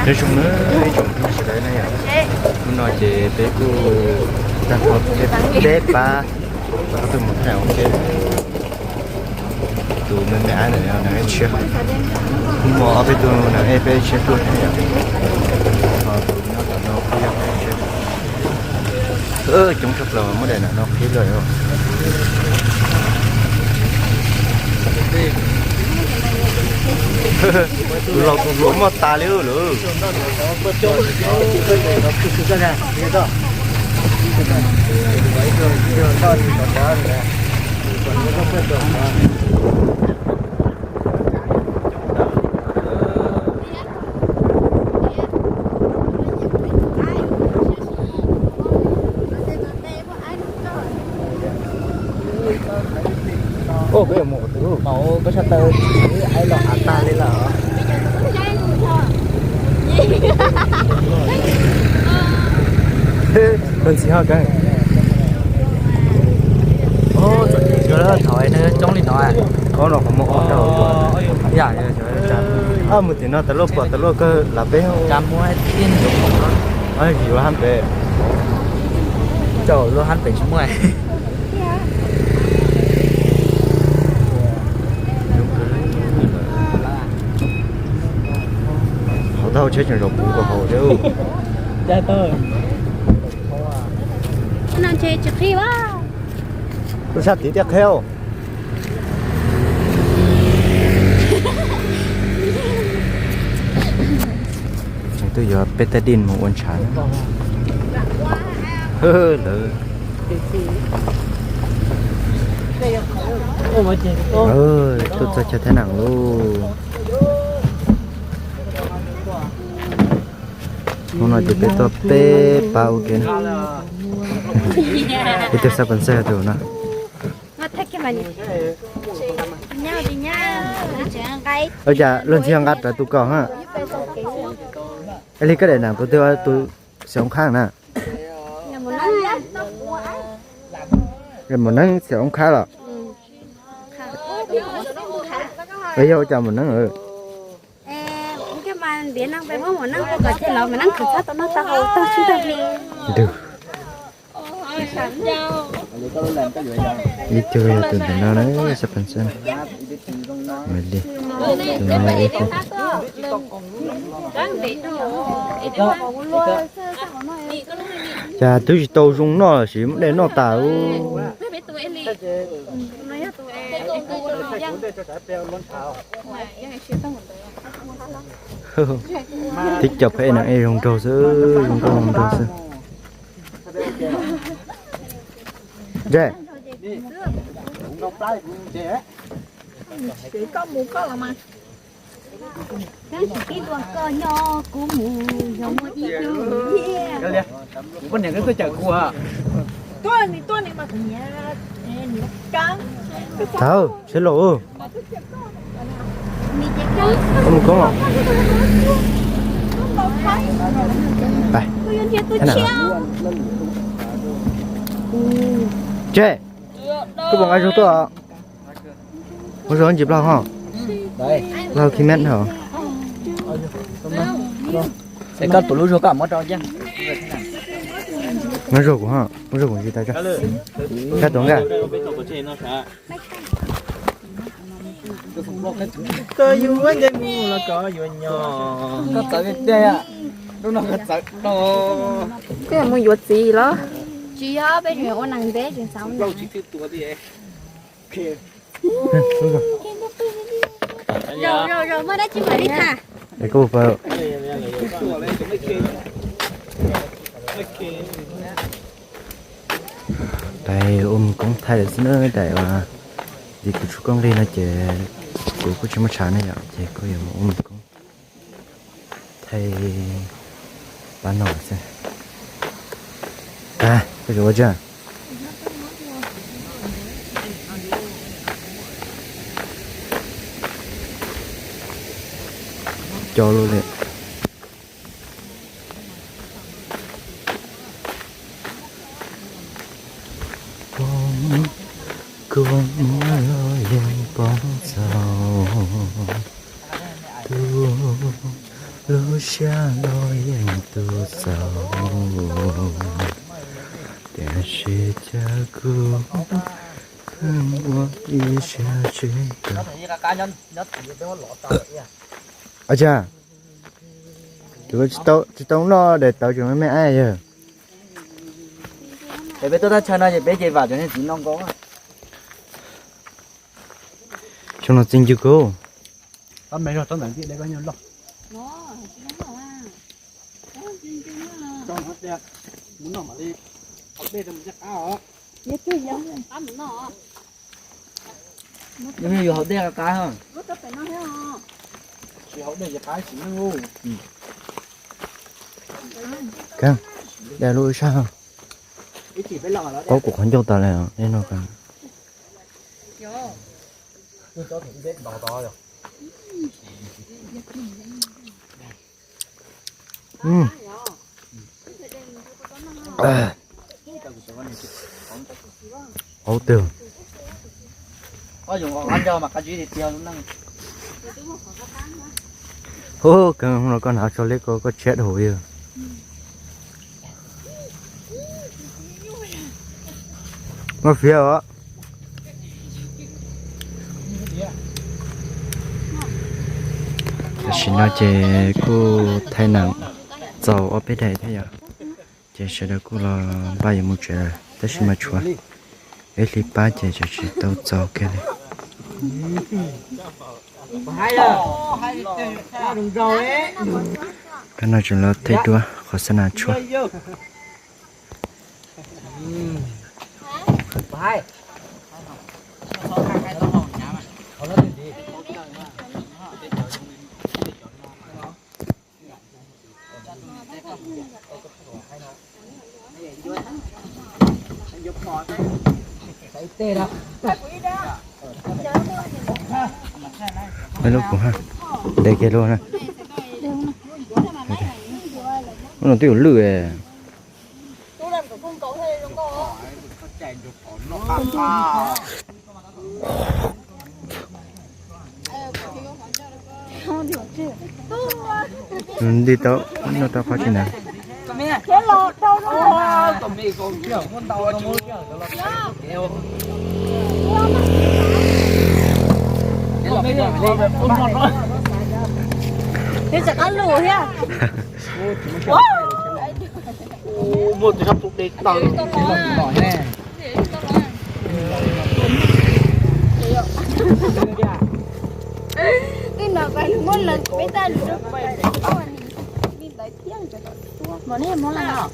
Nyob zoo na ib tsoom phooj ywg sawv daws na yom. Hnub no ces peb kuj tag nrho peb pab ob tug mus tham ua ke. Tus me me ab ntawm no nws tshiab, kuv muaj ob peb tug nws ej peb tshiab tuaj thiab yom. Ho tus nyob tom no kuj yog peb tshiab. Coob tshaj plaws muab daim nam no qhib lawm. Tus laus tus hluas muaj tas li lawm. Ua koj yuav mus tus maum koj sab taw, ais los av tag li lawm. Luag ntxhi ho kawg. Yuav thaum nws coob li no. Qhov no qhov muag ob rau. Yam mus tim no tas luaj pom tas luaj kawg las peb. Yuav hab pem, coj luaj hab pem tsis muaj. Hauv taub hau tsheb tseem zaum puv kom haum thiab. Lub sab tid tiaj qhib. Tseem tuaj yuav peb tag dij mus ua ntshav lawm. Tuaj txog chaw Thaib Nam lauj. Hnub no ces peb tuaj peb pab ua ke na. Ib tug xab pas xaj tus no. Ua cas luag ntxhi nqa rawv tus kaus ha. Li koj daim nam tus twg tus xim oob qhab na. Maum Neeb xim oob qhab los. Yog ua cas maum Neeb? Ntws. Ib tug yog tus ntawm no na, xab pas xaj. Li tus no ib tug. Cas twb tsis tau zoo noj los sis muab dej noj tas. Twb cov pheej nam ej zoo nraug xwb, zoo nkauj zoo nraug xwb. Ntshe Thaum seb los, mus koob os. Tseg, koj puas nqa zog tuaj? Muab zog ntsis plaub hau, plaub hau khi met hos. Koj tus lub zog koj muab rau. Muab zog kuv hos, muab zog kuv ntsis tas. Kab tuav nka. Koj yuav nce mus los koj yuav nyo. Koj txawv tiag, lub no koj txawv no. Koj yuav mus yuav txiv los? Tsis yog, peb tseem ua neeg ntev tseem xav. Zaum, zaum, zaum, muaj dab tsi mam li tham. Es koj puas Peb ua mus koob thaij lawm xwb na, daim uas vim kuv tshuav koob nqig no ces kuv kuj tsis muaj tshav ne yom, ces kuj yuav mus ua mus koob thaij pab no xwb. Koj yuav ua tsi? Co lub li. Poob kub muab los yeej poob txaus, tu lub Siab los yeej tu txaus, tiam sis cas kuv pheej ua ib siab tsis tau. Ua cas tsis tau noj daim tawv tseem me me ab yawg? Es peb tuaj thaj chaw no ces peb ces vam cov niag txiv no nkaus. Xyoo no txi ncw kub. Yus haus dej qab qab. Dej lub sab. Paub kuv qhov ncauj tas li no. Aub twg. Hu, kawg no koj hnav tso li ko koj tshiab dhau li. Muaj fiab os. Tam sim no ces kuj thaij neem txaus ob peb daim thiab yom. Ces sawv daws kuj los npaj yuav mus tsev lawm tab sis mas tshuav ib hli pab ces tseem tsis tau txaus kiag li. Kab no tseem los thaij duab qhov xab nas tshuab. Lub kuv ha, nte kiag lub na. Lub no twb yuav lwj. Nti tau, noj tau qhov tsis ntev. Nws tseem qab lus thiab. Muaj tus sab pum de tag. Tej no muab lees peb taj lus rau pem li ntawd thiab. Mos nej muab lees os.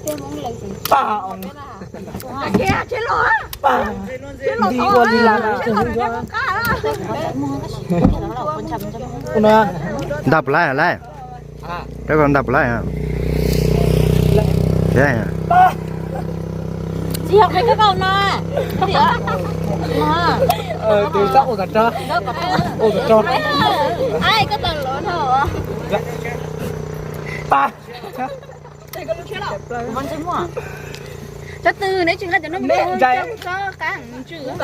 Tej muab lees. Pab. Nti ua li las. Nta plas lawm. Koj ko nta plas. Tsis yog qhia koj no. Tus sab ua kom tso. Ua kom tso. Ai, koj tau lov no. Sab twg neb tsis nqa cov no mus rau tso qab heev tswm.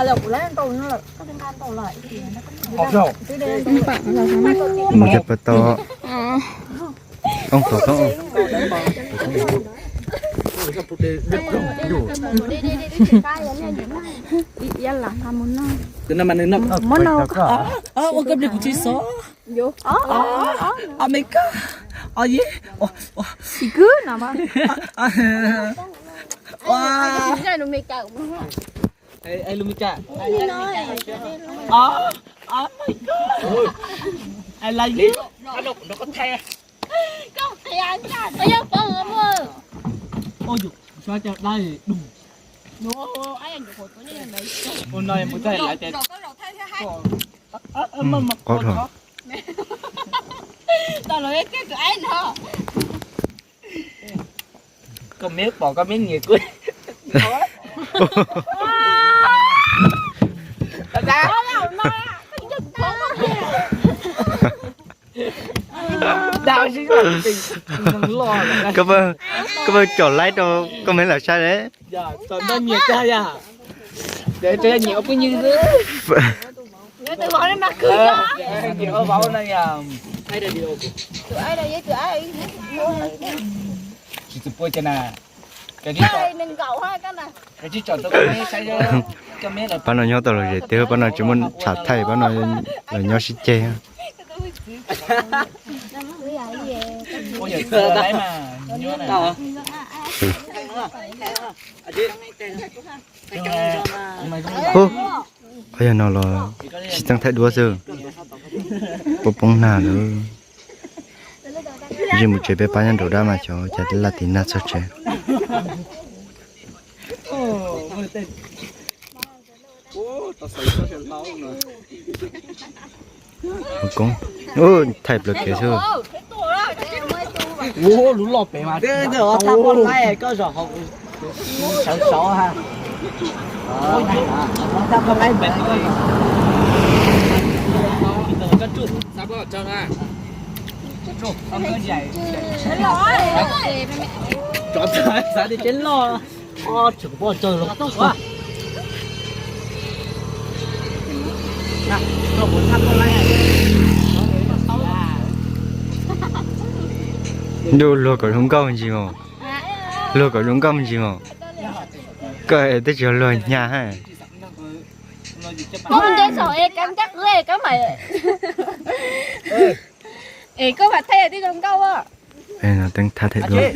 Mus cov pas tau. Oj, tau tau. Tus no mas nws no. Ua koj pliag kuv tsis xov. Os me koj. Os ye. Os, os. Tsis kwv no mas. Os. Lus Meskas. Os, os me koj. Ai la ye. Koj qhia ntag, koj yog pog muag. Oj yus, xyov cov dab dug. Ua no mus txog lawv tias, qhov tod. Tau los kiag tus aib no. Koj me pom koj me nyiam kuv. Koj puas, koj puas tsom laib rau koj me lam saib ne? Nyiam ua phooj ywg xwb. Nyiam ua vauv no yom. Tsis txawm pua cas na. Pab no nyob tau lom zem tiag, pab no tsis muaj tshav thaij, pab no los nyob sib ceg. Ub, qhov yog no los sib txeeb thaij duab xwb. Poob poob nag lawm. Zij mus tsev peb pab nyob nraum dab mas xyov cas laj tiv nag txog tsev. Koob, thaij plaws kev xwb. Lub loj pem mas, koj zom hauv sawv saud ha. Xav tias tsev loj, tsev loj. Ntuj, luag kom zoo nkauj ntsis mas. Luag kom zoo nkauj ntsis mas. Koj twb tsis yog luag hnyav ha. Koj nce saum es koj ncaj qwb es koj mam, es koj mam thaij tib zoo nkauj. Teeb thab thaij duab.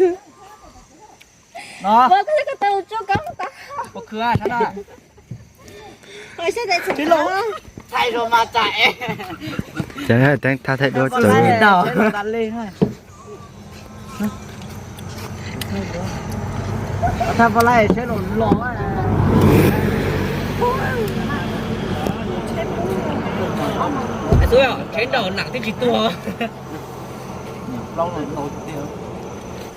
Teeb thab thaij duab txawv. Tsheb nraum nam twb tsis tuag. Plaub no ntau tiag.